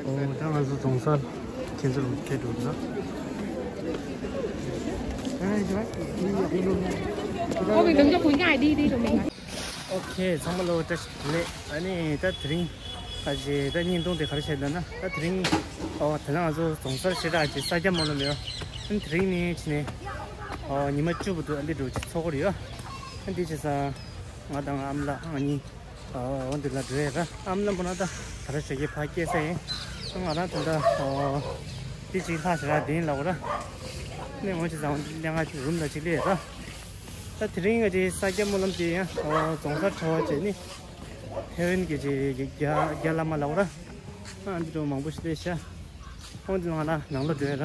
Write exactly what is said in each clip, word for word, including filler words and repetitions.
ཨོ་ད་ང་ཚོ་རྫོང་སར་ཁྱེད་ཚོར་ཕེབས་འགྲོ་ན། ཨོ་མིང་དང་ཅོག་ཁོང་ཀྱང་ཨའི་ཌི་ཨའི་ཌི་རུ་མིང་། ཨོ་ཁེ་ཚང་མ་ལོ་བཀྲ་ཤིས་བདེ་ལེགས། ཨ་ནི་ད་དེ་རིང་ཨ་ཅེ་ད་བརྙན་ཐུང་དེ་ག་རེ་བྱས་ལབ་ན། ད་དེ་རིང་ཨོ་ད་ལ་ང་ཚོ་རྫོང་སར་ཞེ་དྲག་ཅིག་ས་སྐྱ་སྨོན་ལམ་ཡོད། ཨ་ནི་དེ་རིང་ནས་ཕྱིན་ནས་ཨོ་ཉི་མ་བཅུ་བར་དུ་ཨ་འདི་འགྲོ་ཅིག་ཚོགས་ཀྱི་ཡོད། ཨ་འདི་བྱས་ཙང་ང་དང་ཨ་མ་ལགས་ཨ་ནི། ཨོ་འདི་ལ་འགྲོ་ཡ་ར། ཨ་མ་ལགས་པོ་ན་ད་ད་ར་ཞོགས་ཀས་ཕར་སྐྱེལ་ས་ཡིན། ང་རང་ད་ལྟ་ཨོ་དེ་ཅིག་ལྷག་ཞེ་དྲག་ལྡན་ལབ་ར། ནས་ངོ་ཅིག་བཟང་ལས་ང་ཅིག་རུམ་ལ་ཅིག་སླེབས་ར། ད་དེ་རིང་ང་ཅིག་ས་སྐྱ་སྨོན་ལམ་དེ་ཡང་ཨོ་རྫོང་སར་འཁྲབ་པ་བྱས་ནི་ཐེ་ཝན་གྱི་ཅིག་རྒྱ་རྒྱ་བླ་མ་ལབ་ར། ཨ་འདི་འགྲོ་མང་པོ་ཞིག་སླེབས་ཤག་ཨོ་འདི་ང་རང་ནང་ལོགས་འགྲོ་ཡ་ར།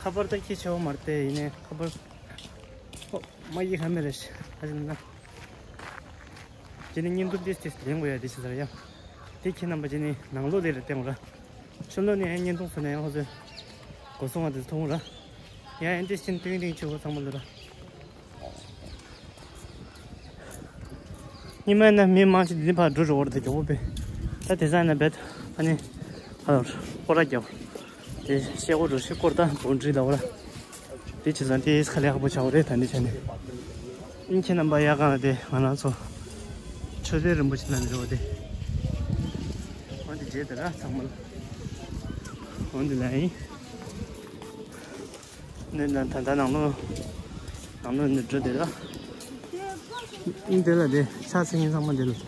ཁ་པར་ད་ཁྱི་ཆེ་བོ་མ་རེད་དེ། ཡིན་ནའི་ཁ་པར་ཨོ་མ་ཡི་ཁ་མེ་རེད་ཤག་ཨ་ཅེ་ན། ཅི་ནི་བརྙན་ཐུང་ཏིས་ཏིས་ལེན་དགོས་ཡ་དེ་ཤི་ཟེར་ཡ། དེ་ཁྱེད་རྣམ་པ་ཅི་ནི་ནང་ལོགས་ལས་རེ་བསྟན་ར། ཕྱི་ལོགས་ནས་ཡང་བརྙན་ཐུང་བཟོས་ན་ཡང་ཧོ་ཚོད་སྒོ་སྲུང་བ་དེ་མཐོང་ར། ཡ་ཡན་ཏིས་ཅིན་ཏིང་ཏིང་ཆུ་བོ་ཚང་མ་ལོ་ར། ཉི་མ་ན་མི་མང་ཞིག་འདི་ཕར་འགྲོ་རུ་བར་དུ་མགྱོགས་པོ་པས། ད་དེ་ས་ན་བེད་ཨ་ནི་ཧ་ལོར་སྐོར་ར་རྒྱབ། དེ་ཤེལ་སྒོ་འགྲོ་ཤི་སྐོར་དང་བོན་ཌི་ལ་བ་ར། དེ་བྱས་ཙང་དེ་ཁ་ལས་ཁག་པོ་ཆགས་པ་རེད། ད་འདི་བྱས་ནས་ཨིན་ཁྱེད་རྣམ་པ་ཡག་གང་ལ་དེ་ང་རང་ཚོ་ཆོས་སྡེ་རིན་པོ་ཆེ་ན་འགྲོ་བ་དེ། འོན་ཏེ་རྗེས་དེ་ར་ཚང་མ་ལ་འོན་ཏེ་ལ་ཡིན། འདི་ན་ད་ལྟ་ནང་ལོགས་ནང་ལོགས་འདི་འགྲོ་དེ་ལ་ཨིན་དེ་ལ་དེ་ཕྱག་འཚལ་མཁན་ཚང་མ་འདི་ལ་དེ།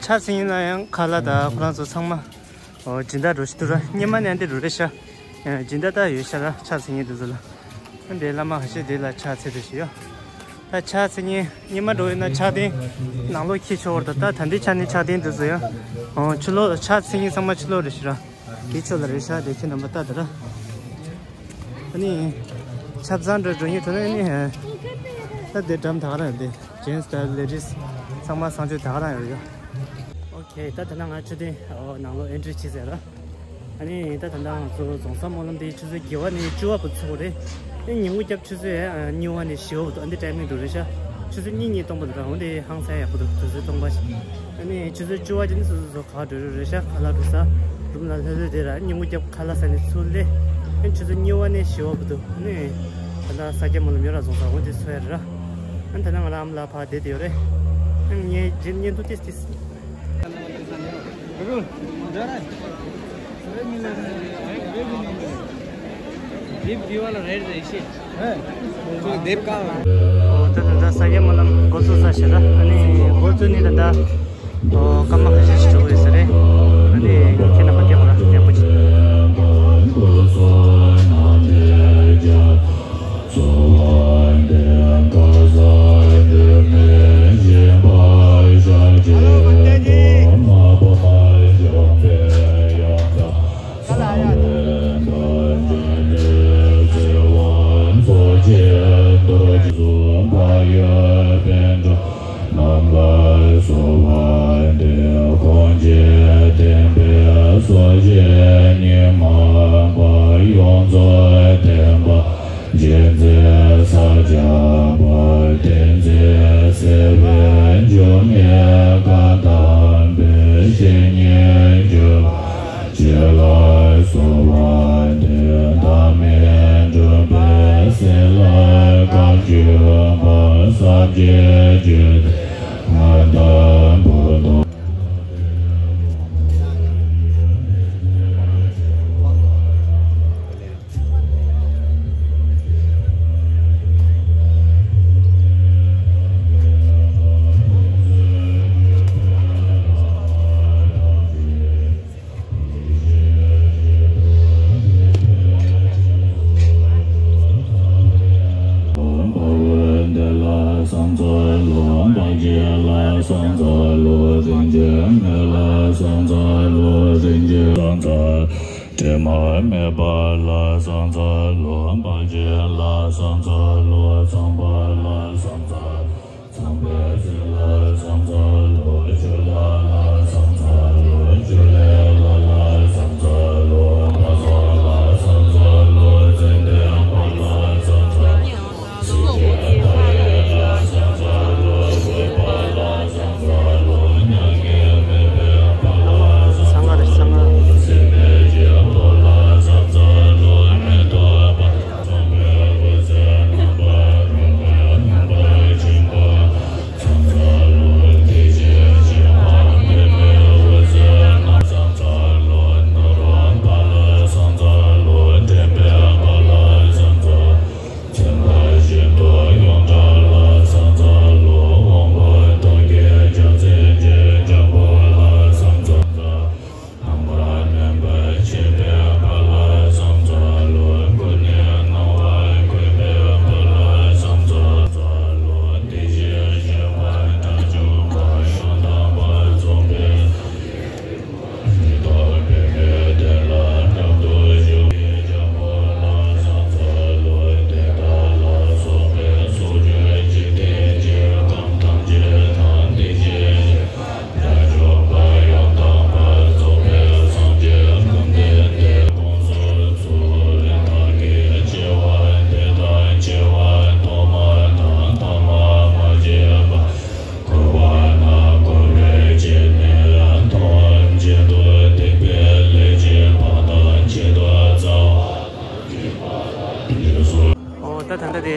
ཕྱག་འཚལ་མཁན་ལ་ཡང་ཁ་ལག་དང་ཁོ་རང་ཚོ་ཚང་མ་ཨོ་སྦྱིན་བདག་འགྲོ་ཞིག་འདུག་ར། སྙེ་མ་ནས་འདི་འགྲོ་རེད་ཤག་སྦྱིན་བདག་ད་ཡོད་ཤག་ར། ཕྱག་འཚལ་མཁན་དེ་ཚོ་ལ། འདི་བླ་མ་ཁ་ཤས་འདི་ལ་ཕྱག་འཚལ་འདོད་ཞིག་ཡོད། ད་ཕྱག་འཚལ་མཁན་སྙེ་མ་འགྲོ་ཡོད་ན་ཕྱག་རྟེན་ནང་ལོགས་འཁྱེར་ཆོག་བར་དུ། ད་ད་འདི་ཆ་ནི་ཕྱག་རྟེན་འདི་ཚོ་ཡང་ཨོ་ཕྱི་ལོགས་ཕྱག་འཚལ་མཁན་ཚང་མ་ཕྱི་ལོགས་རེད་ཤག་ར། དེ་ཕྱོགས་ལ་རེད་ཤག་དེ་ཁྱེད་རྣམ་པ་ལྟ་དེ་ར། ཨ་ནི་ཆབ་གསང་འགྲོ་འགྲོ་ཉེ་དོ་ནི་ཨ་ནི་ད་དེ་འགྲམ་ད་ག་རང་ཡོད་དེ། ཇེན་སི་དང་ལེ་ཌི་སི་ཚང་མ་གསང་སྤྱོད་ད་ག་རང་ཡོད་ཡ། ཨོ་ཁེ། ད་ད་ནང་ང་ཆུ་ཐེན་ནང་ལོགས་ཨེན་ཊི་རི་བྱས་ཟེར་ར། ཨ་ནི་ད་ད་ནང་ང་ཚོ་རྫོང་སར་སྨོན་ལམ་དེ་ཆུ་ཚོད་བརྒྱད་པ་ནས་བཅུ་པ་བར་ཚུགས་རེད། ཨ་ཉིན་གུང་རྒྱབ་ཆུ་ཚོད་གཉིས་པ་ནས་བཞི་པ་བར་དུ་ཨ་འདི་ཊའི་མིང་འདུག་རེད་ཤག་ཆུ་ཚོད་གཉིས་གཉིས་སྟོང་པ་འདུག་ར། འོན་ཏེ་ཧང་སང་ཡག་པོ་འདུག་དུས་ཚོད་སྟོང་པ་ཞིག་ཨ་ནི་ཆུ་ཚོད་བཅུ་པ་ཅན་སོ་སོ་སོ་ག་འགྲོ་རུ་རེད་ཤག་ཁ་ལག་འགྲོ་ས་རུམ་ལ་ལྷོད་ལྷོད་དེ་ར། ཉིན་གུང་རྒྱབ་ཁ་ལག་ཟ་ནས་ཚུར་སླེབས། ཨ་ཆུ་ཚོད་གཉིས་པ་ནས་བཞི་པ་བར་དུ་ཨ་ནི་ད་ལྟ་ས་སྐྱ་སྨོན་ལམ་ཡོད་ར། རྫོང་སར་འོན་ཏེ་ཚོ་ཡ་རེད་ར། ཨ་ད་ནང་ང་རང་ཨ་མ་ལགས་ཕར་བསྡད་དེ་ཡོད་རེད། ཨ་ངས་རྗེས་ཉིན་དུ་ཏིས་ཏིས། ད་ད་ལྟ་ས་སྐྱ་སྨོན་ལམ་འགོ་ཚུགས་ས་ཞིག་ར། ཨ་ནི་འགོ་བཙུགས་ནས་ད་ལྟ་ཨོ་སྐར་མ་ཁ་ཤས་ཤིག་འགྲོ་གི་ཡོད་ས་རེད། ཨ་ནི་ཁྱེད་རྣམ་པ་སྐྱབས་ར་ཡག་པོ་ཅིག་རྣམ་པར་རྫོགས་པ་སྟེ་ཁོང་ཆོས་ལྡན་པས་སོ་སྐྱེ་སྙིགས་མ་པ་ཡོངས་རྫོགས་བསྟན་པ་རྗེ་བཙུན་ས་སྐྱ་པ་བསྟན་འཛིན་སྲིད་པའི་འབྱུང་གནས་བཀའ་གདམས་པའི་བཤེས་གཉེན་གྱུར་པ། རྗེ་ལ་སོགས་པ་དེ་དག་མི་འགྲུབ་པའི་སྲིད་ལ་བཀའ་བརྒྱུད་པ་ཟབ་རྒྱས་རྒྱུད་སྡེ་མངའ་བདག་པོ་ཏོ། དྲི་མ་མེད་པ་ལ་སངས་རྒྱས་ལོ། ཕར་ཕྱིན་ལ་སངས་རྒྱས་ལོ། ཚངས་པ་ལ་སངས་རྒྱས་ལོ། ཚངས་པའི་སྲས་ལ་སངས་རྒྱས་ལོ།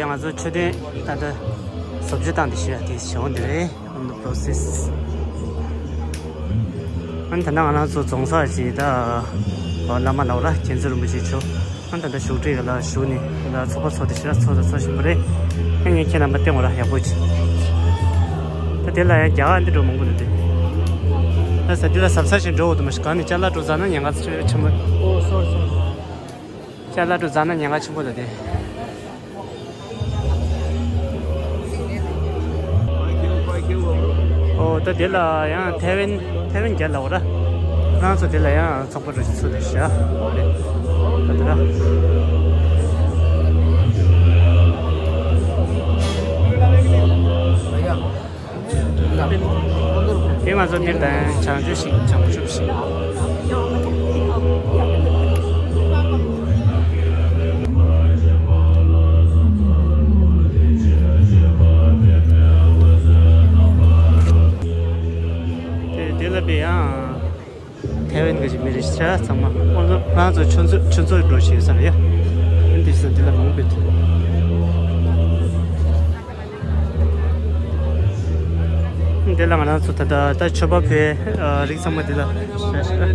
ང་ཚོ་མཆོད་རྟེན་ད་ལྟ་བཟོ་བཅོས་བཏང་སྟེ་བཞག་དེ་བྱེད་འོང་དེ་རེད། On the process. ཨ་ནི་ད་ལྟ་ང་རང་ཚོ་རྫོང་སར་ཅིག་ད་བླ་མ་ལགས་ར་མཁྱེན་བརྩེ་རིན་པོ་ཆེ་མཆོག་ཨ་ནི་ད་ལྟ་བཞུགས་ཁྲི་ལ་བཞུགས་ནས་ད་ལྟ་ཚོགས་པ་ཚོགས་ཏེ་ཞེ་དྲག་ཚོགས་དང་ཚོགས་བཞིན་པ་རེད། ཨ་ངས་ཁྱེད་རྣམ་པ་བསྟན་འོང་ར་ཡག་པོ་ཅིག་ད་དེ་ལ་ཡང་རྒྱ་གར་འདི་འགྲོ་མང་པོ་འདུག་སྟེ། ད་ས་འདི་ལ་ཟབ་ས་ཞིག་འགྲོ་འོ་དུ་མ་ཞིག་གང་ནས་ཅ་ལག་འགྲོ་ཟ་ན་ཉེན་ཁ་ཆེན་པོ། Oh, sorry, sorry. ཅ་ལག་འགྲོ་ཟ་ན་ཉེན་ཁ་ཆེན་པོ་ལ་དེ། ཨོ་ད་དེ་ལ་ཡང་ཐའེ་ཝན་ཐའེ་ཝན་རྒྱལ་ལ་འོ་ར། ང་ཚོ་དེ་ལ་ཡང་ཚོགས་པ་རུ་ཚུད་དེ་བཞག་རེད། ད་དེ་ར། དེ་ང་ཚོ་འདིར་དང་བྱང་ཆུབ་ཤིང་བྱང་ཆུབ་ཤིང་། དེ་དེ་ལ་བས་ཡང་། ཐའེ་ཝན་གྱི་མི་རིགས་ཆ་ཚང་མ་ཁོང་ཚོ་ང་ཚོ་ཆུ་མཛོད་ཆུ་མཛོད་འགྲོ་བྱེད་ས་རེད་ཡ། འདི་ས་འདི་ལ་མང་པོ་འདུག་འདི་ལ་ང་རང་ཚོ་ད་ལྟ་ད་མཆོད་པ་ཕུལ་རིགས་ཚང་མ་འདི་ལ་བྱ་ཞིག་ད་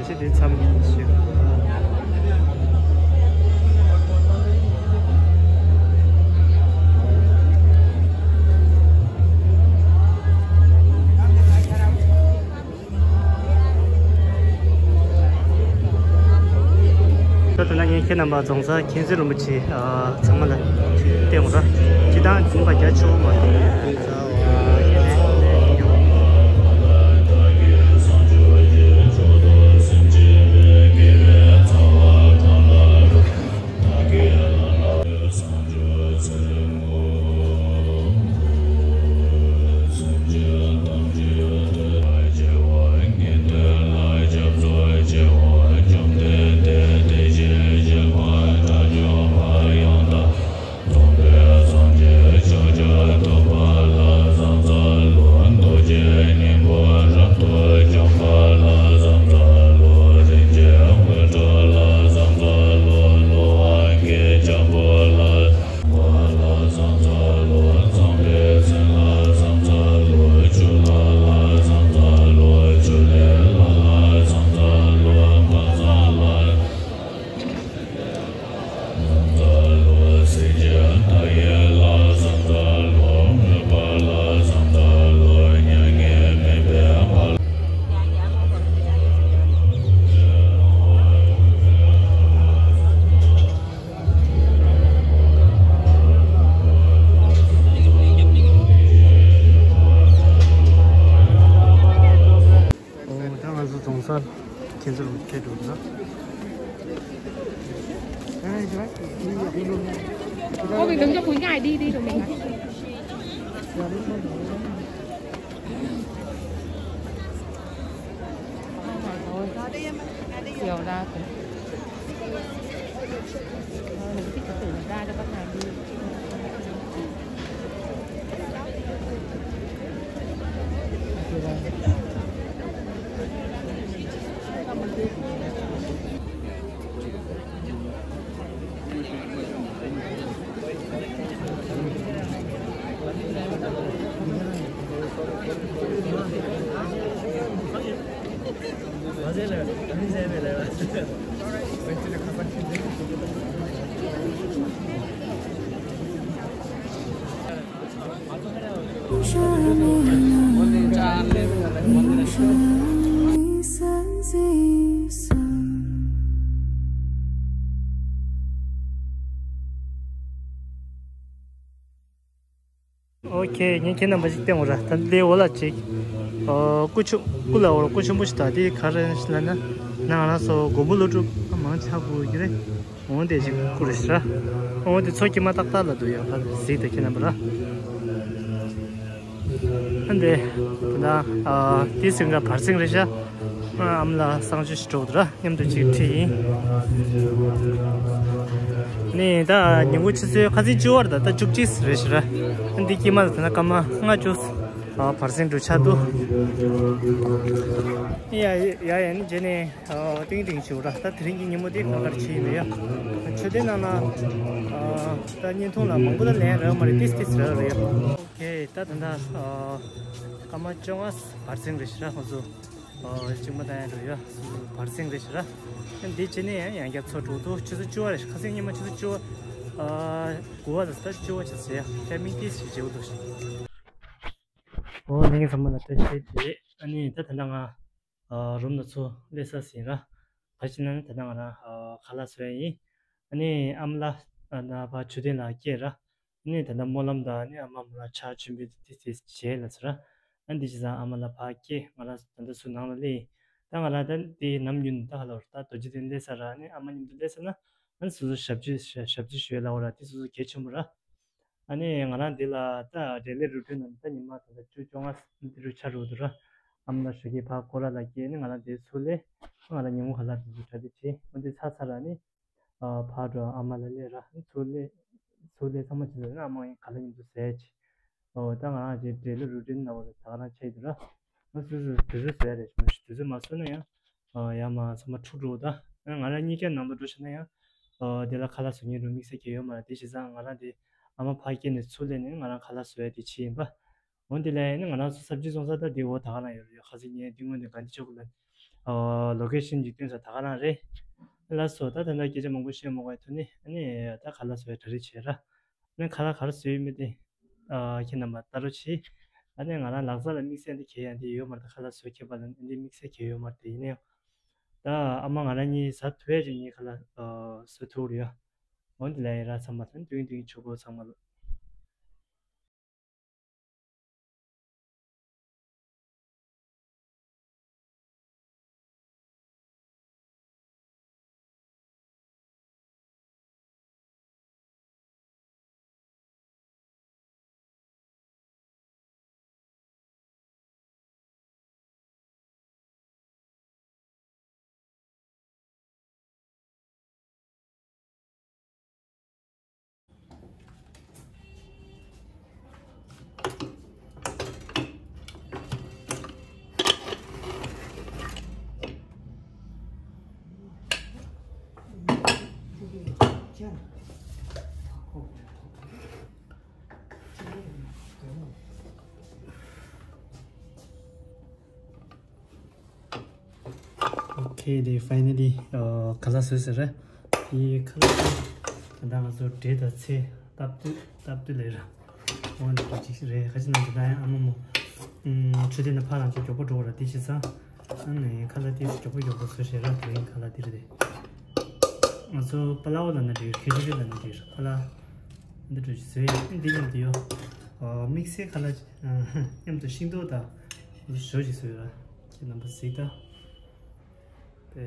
ཆ་དེ་མཚམས་ཞིག་ད་ད་ལྟ་ངས་ཁྱེད་རྣམ་པ་རྫོང་སར་མཁྱེན་བརྩེ་རིན་པོ་ཆེ་ཚང་མ་ལ་བསྟན་འོང་ར། སྤྱི་བཏང་སྦྱིན་པ་རྒྱ་ཆེ་བོ་མ་གཏོགས། ཨོ་ད་ང་ཚོ་རྫོང་སར་ཁྱེད་ཚོར་ཕེབས་འགྲོ་ན། Có việc đứng cho Quỳnh cái ai đi đi rồi mình. Chiều ra thì. Thôi, mình cứ từ từ ra cho các ngài đi. ཨོ་ཁེ། ངས་ཁྱེད་རྣམ་པ་ཞིག་བསྟན་འོ་ར། ད་ལྟའི་འོ་ལ་ཅིག་ཨོ་སྐུ་ཆུ་སྐུ་ལ་འོ་སྐུ་ཆུང་པོ་ཞིག་ད་དེ་ག་རེ་ལབ་ན་ང་རང་ཚོ་མགོན་པོ་ཀླུ་སྒྲུབ་མང་ཆེ་བ་གི་རེད། འོ་དེ་ཞིག་སྐུ་རེད་ཤག་འོ་དེ་མཚོ་དཀྱིལ་མ་ཏག་ཏག་ལ་འདུག་ཡ། ཕར་གཟིགས་དང་ཁྱེད་རྣམ་པ་ར། ཨ་འདི་ད་ལྟ་ཨ་དེ་སེང་ག་བར་སེང་རེད་ཤག་ཨ་ཨ་མ་ལགས་གསང་སྤྱོད་ཞིག་འགྲོ་འདུག་ར། མཉམ་དུ་ཅིག་ཁྲིད་ཡིན། ནི་ད་ཉིན་གུང་ཆུ་ཚོད་ཁ་སང་བཅུ་པར་ད་ལྟ་བཅུ་གཅིག་རེད་ཤག་ར། ཨ་འདི་དཀྱིལ་མ་ལ་ད་ལྟ་སྐར་མ་ལྔ་བཅུ། ཨ། བར་གསེང་དུ་ཆགས་འདུག་ཡ་ཡ་ཡ། ནི་རྗེས་ནས་ཨ་ཏིང་ཏིང་བྱེད་འོ་ར། ད་དེ་རིང་གི་ཉིན་མོ་དེ་གང་གར་ཕྱིན་ཡིན་པ་ཡ། མཆོད་རྟེན་ནང་ན་ཨ་ད་བརྙན་ཐུང་ལ་མང་པོ་ད་ལེན་རག་མ་རེད། ཏིས་ཏིས་རག་རེད་ཡ། ཨོ་ཁེ། ད་ད་ད་ཨ་སྐར་མ་བཅོ་ལྔ་བར་གསེང་རེད་ཤག་ར། ང་ཚོ་ཨ་ཅིག་མ་ད་ཡ་འགྲོ་ཡ། བར་གསེང་རེད་ཤག་ར། འདི་རྗེས་ནས་ཡང་ཡང་བསྐྱར་ཚོགས་འགྲོ་འདུག་ཆུ་ཚོད་བཅུ་པ་རེད་ཤག་ཁ་སང་ཉིན་མ་ཆུ་ཚོད་བཅུ་པ་ཨ་དགུ་པ་དང་ད་བཅུ་པ་ཆུ་ཚོད་ཡ། ཊའི་མིང་ཏིས་ཞིག་བརྗེ་འོ་འདུག་ཤག་ཨོ་ལྷན་རྒྱས་ཚང་མ་ལ་བཀྲ་ཤིས་བདེ་ལེགས། ཨ་ནི་ད་ད་ལྟ་ང་ཨ་རུམ་ལ་ཚུར་སླེབས་ས་ཟིན་ར། ག་ཅི་ན་ནི་ད་ལྟ་ང་རང་ཨ་ཁ་ལག་བཟོ་ཡ་ཡིན། ཨ་ནི་ཨ་མ་ལགས་ཨ་ན་ཕར་མཆོད་རྟེན་ལ་སྐྱེལ་ར། ཨ་ནི་ད་ལྟ་སྨོན་ལམ་དང་ཨ་ནི་ཨ་མ་མོ་ལ་ཕྱག་མཆོད་འབུལ་དེ་དེ་བྱས་ལ་ཟེར་ར། ཨ་འདི་བྱས་ཙང་ཨ་མ་ལགས་ཕར་སྐྱེལ། ང་རང་ད་ལྟ་ཚུར་ནང་ལ་སླེབས་ཡིན། ད་ང་རང་ད་འདི་ནམ་རྒྱུན་ད་ཧ་ལོ་ར། ད་རྡོ་རྗེ་གདན་སླེབས་ས་ར། ཨ་ནི་ཨ་མ་མཉམ་དུ་སླེབས་ས་ན། ཨ་ནི་སོ་སོ་ཞབས་ཕྱི་ཞབས་ཕྱི་ཞུ་ཡ་ལ་འོ་ར། དེ་སོ་སོ་གལ་ཆེན་པོ་ར། ཨ་ནི་ང་རང་འདི་ལ་ད་ཌེ་ལི་རུ་ཊིན་ནང་ད་ཉི་མ་ད་ལྟ་བཅུ་བཅོ་ལྔ་འདི་རུ་ཆགས་འགྲོ་འདུག་ར། ཨ་མ་ལགས་ཞོགས་ཀས་ཕར་སྐོར་ར་ལ་སྐྱེལ། ཨ་ནི་ང་རང་འདིར་ཚུར་སླེབས། ང་རང་ཉིན་གུང་ཁ་ལག་འདི་ཚོ་གྲ་སྒྲིག་བྱས། འོ་འདི་ཚར་ཚར་ར་ནི་ཨ་ཕར་འགྲོ། ཨ་མ་ལགས་སླེབས་ར། ཨ་ནི་ཚུར་སླེབས། ཚུར་སླེབས་ཚང་མ་བྱས་ཚར་ན་ཨ་མ་ཡང་ཁ་ལག་མཉམ་དུ་ཟས་བྱས། ཨོ་ད་ང་རང་ཅིག་ཌེ་ལི་རུ་ཊིན་ལ་འོ་ར་ད་ག་རང་ཆགས་འདུག་ར། ང་སོ་སོ་དུས་ཚོད་བཟོ་ཡ་རེད། མ་གཞི་དུས་ཚོད་མ་བཟོས་ན་ཡང་ཨ་ཡར་མར་ཚང་མ་འཁྲུག་འགྲོ་གི་འདུག་ང་རང་གཉིས་ཀ་ནང་དུ་འགྲོ་ཤེས་ན་ཡང་ཨ་དེ་ལ་ཁ་ལག་བཟོ་མཁན་རུ་དམིགས་བསལ་གང་ཡང་ཡོད་མ་རེད། དེ་བྱས་ཙང་ང་རང་དེ་ཨ་མ་ཕར་སྐྱེལ་ནས་ཚུར་སླེབས་ནས་ང་རང་ཁ་ལག་བཟོ་ཡ་དེ་བྱས་ཡིན་པ། འོ་དེ་ལ་ཡིན་ན་ང་རང་ཚོ་སབ་ཇི་བཙོང་ས་ད་དེ་འོ་ད་ག་རང་ཡོད་རེད། ཁ་སང་ངས་དེ་སྔོན་ནས་ག་འདི་ཆོག་གི་ལ་ཨ་ལོ་ཀེ་ཤན་ཅིག་སྟོན་ས་ད་ག་རང་རེད། ལགས་སོ། ད་ད་ལྟ་སྐད་ཆ་མང་པོ་བཤད་མ་དགོས་པའི་ཐོག་ནས་ཨ་ནི་ད་ཁ་ལག་བཟོ་ཡ་གྲ་སྒྲིག་བྱས་ར། ཨ་ནི་ཁ་ལག་ག་རེ་བཟོས་ཡོད་མེད་དེ། ཨ་ཁྱེད་རྣམ་པ་ལྟ་རོགས་གྱིས། ཨ་ནི་ང་རང་ལག་རྩལ་ལ་དམིགས་བསལ་འདི་གལ་ཡང་འདི་ཡོད་མ་རེད། ད་ཁ་ལག་བཟོ་མཁས་པ་ལ་འདི་དམིགས་བསལ་གལ་ཡོད་མ་རེད་དེ། ཡིན་ན་ཡང་ད་ཨ་མ་ང་རང་གཉིས་ཟ་ཐུབ་ཡ་ཅིག་ངས་ཁ་ལག་ཨ་བཟོ་ཐུབ་རེད་ཡ། འོ་འདི་ལ་ཡ་ར་ཚང་མ་ལ་མདུན་མདུན་ཆུ་བོ་ཚང་མ་ལ། Okay, they finally ཁ་ལག་བཟོས་ཟེར་རེད། དེ་ཁ་ལག་དེ་ད་ལྟ་ང་ཚོ་འབྲས་དང་ཚལ་བཏབ་དུས་བཏབ་དུས་ལས་ར། འོ་འདི་འདྲ་ཅིག་རེད། ཁ་ཅིག་ནང་དུ་ད་ཡང་ཨ་མ་མོ་མཆོད་རྟེན་ནང་ཕར་རང་ཚོ་མགྱོགས་པོ་འགྲོ་བ་ར། དེ་བྱས་ཙང་ཨ་ནི་ཁ་ལག་དེ་མགྱོགས་པོ་མགྱོགས་པོ་བཟོས་བྱས་ར། དེ་རིང་ཁ་ལག་དེ་རེད། ང་ཚོ་པ་ལའོ་ལབ་ན་འགྲིག་ཁེ་ཆི་རི་ལབ་ན་འགྲིག་པ་ལགས། འདི་འདྲ་ཞིག་བཟོས་ཡིན། འདི་མཉམ་དུ་ཡོད། ཨ་དམིགས་བསལ་ཁ་ལག་མཉམ་དུ་ཤིང་ཏོག་དང་ཞོ་ཞིག་བཟོས་ཡོད། ཁྱེད་རྣམ་པ་གཟིགས་དང་། དེ།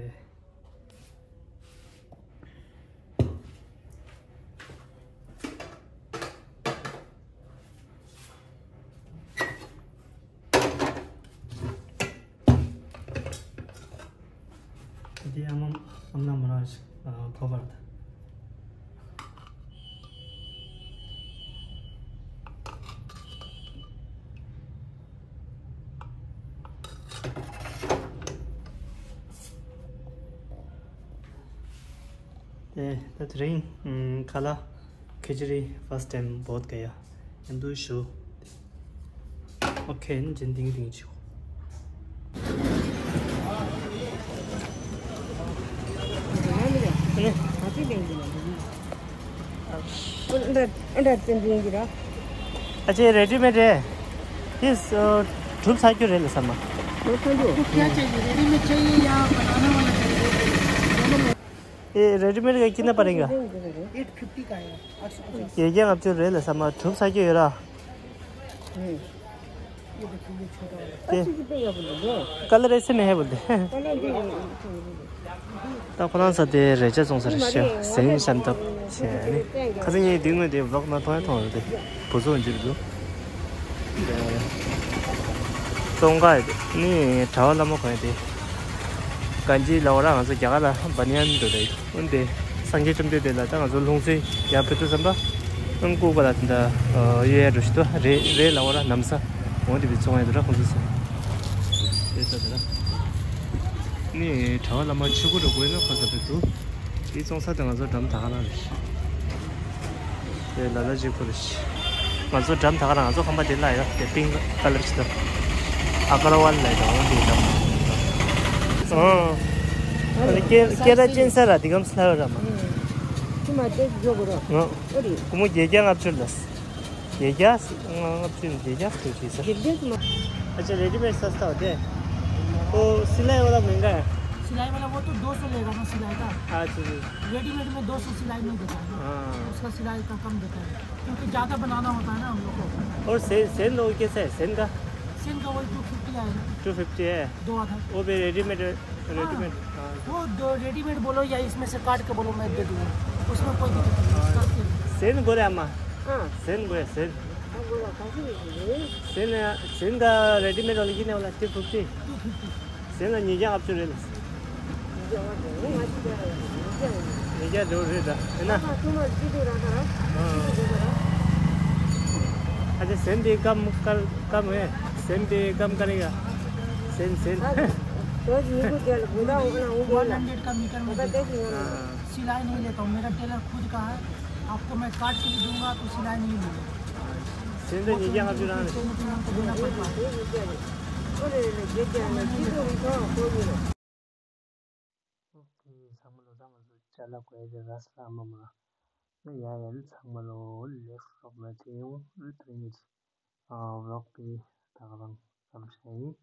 འདི་ཨ་མ་ཨ་མ་མོ་རང་ཞིག་ཕོ་བར་དང་། དེ་ད་དེ་རིང་ཁ་ལག་ཁེ་ཆི་རི་first time བོད་ག་ཡ་ཡང་དུ་ཞུ། Okay, ནི་ཅན་ཏིང་ཏིང་ཆུ། ཨ་ཅེ་རེ་ཌི་མེད་རེད། དེ་གྲུབ་ཚར་རྒྱུ་རེད་ལ་བསམ་མ། ये रेडीमेड का कितना पड़ेगा? Eight fifty का आएगा, आठ सौ पचास। ये क्या आप जो रेल है सामान ठुप सा क्यों रहा? ये देखो, ये छोटा वाला। ये कलर ऐसे में है बोलते हैं। ད་ཁོ་རང་ཚོ་དེ་རས་ཆ་བཙོང་ས་རེད་ཤག་ཟན་ཤམ་ཐབས་བྱས་ནས། ཁ་སང་ངས་དེ་སྔོན་དེ་ཝི་ལོག་ནང་མཐོང་ཡ་མཐོང་ཡོད་དེ། བུ་ཚོ་འཇིབ་འདུག་ཙོང་ཁ་ཡོད་དེ་ནི་གྲྭ་པ་བླ་མ་གོན་ཡ་དེ། གང་ཅི་ལབ་པ་ར་ང་ཚོ་རྒྱ་གར་ལ་བ་ནི་ཡན་འགྲོ་དེ། འོན་ཏེ་སངས་རྒྱས་བཅོམ་ལྡན་འདས་ལ་ད་ང་ཚོ་ལྷུང་བཟེད་ཡར་ཕུལ་དུས་ཙམ་པ། ཨང་ལྐུགས་པ་ལ་དེ་འདྲ་གཡོལ་ཡ་འགྲོ་ཞིག་འདུག་རེད་རེད་ལབ་པ་ར་ནམ་ས། འོ་དེ་བི་བཙོང་ཡ་དེ་ར་ཁོང་ཚོ་སོང་། དེ་ལྟ་དེ་ར། ནི་གྲྭ་པ་བླ་མ་ཆོས་སྐུ་རུ་དགོས་ན་ཁོ་ཚོ་བི་འདུག་དེ་བཙོང་ས་དེ་ང་ཚོ་འགྲམ་ད་ག་ལ་རེད། དེ་ལ་ལ་ཅིག་ཁོ་རེད། ང་ཚོ་འགྲམ་ད་ག་ར་ང་ཚོ་ཁང་པ་དེ་ལ་ཡོད་དེ་པིང་ཀ་ལར་ཅིག་དང་། ཨ་ཀ་ར་ཝལ་ལ་ཡོད་དེ་འདྲ། ཨོ། ཀེ་ར་ཅན་ས་ར་དེ་གམ་སླ་བ་ར་མ། ཁྱི་མ་དེ་འཇོག་རོགས། ཨོ་རེད། སྒོར་མོ་བརྒྱད་བརྒྱ་ལྔ་བཅུ་ལ། བརྒྱད་བརྒྱ་ལྔ་བཅུ་བརྒྱད་བརྒྱ་སུ་ཞིག་ས། བརྒྱད་བརྒྱ་ཀྱི་མ། अच्छा रेडीमेड सस्ता होता है। वो सिलाई वाला महंगा है। सिलाई वाला वो तो दो सौ लेगा ना सिलाई का। हाँ जी जी। रेडीमेड में दो सौ सिलाई नहीं देता है ना। हाँ। उसका सिलाई का कम देता है क्योंकि ज़्यादा बनाना होता है ना हम लोग को। और से, सेन लोग कैसे है सेन का? सेन का वही टू फिफ्टी आएगा। टू फिफ्टी है। दो आधा। वो भी रेडीमेड। रेडीमेड। हाँ। वो दो रेडीमेड बोलो या इसमें से काट के बोलो मैं दे दूंगा। उसमें कोई दिक्कत नहीं है। सेन गोरे अम्मा। सेन गोरे सेन। सेन सेन का रेडीमेड वाला कितने वाला टू फिफ्टी। सेन का ཉིས་བརྒྱ་ལྔ་བཅུ་རེད། ཉིས་བརྒྱ་འགྲོ་རེད་ད་ཡིན་ན། अच्छा सेन भी कम कर कम है। सेन भी कम करेगा। सेन सेन। फोर हंड्रेड का मीटर में देता हूँ। सिलाई नहीं लेता हूँ, मेरा टेलर खुद का है। आपको मैं काट के भी दूंगा तो सिलाई नहीं लूंगा। सेन तो ཉིས་བརྒྱ་ལྔ་བཅུ་རང་རེད། सेन तो हमको देना पड़ता है। ཚང་མ་ལོ་ད་ང་ཚོ་ཅ་ལག་གོ་ཡ་རེད། ར་ས་ལ་མ་མ། ང་ཡ་ཡན་ཚང་མ་ལོ་ལེགས་སོགས་ལ་ཆེ་ཡོང་ཨུ་ཐུ་ཉིད། ཨ་ཝོག་པི་ད་ག་རང་ཙམ་ཞིག་ཡིན།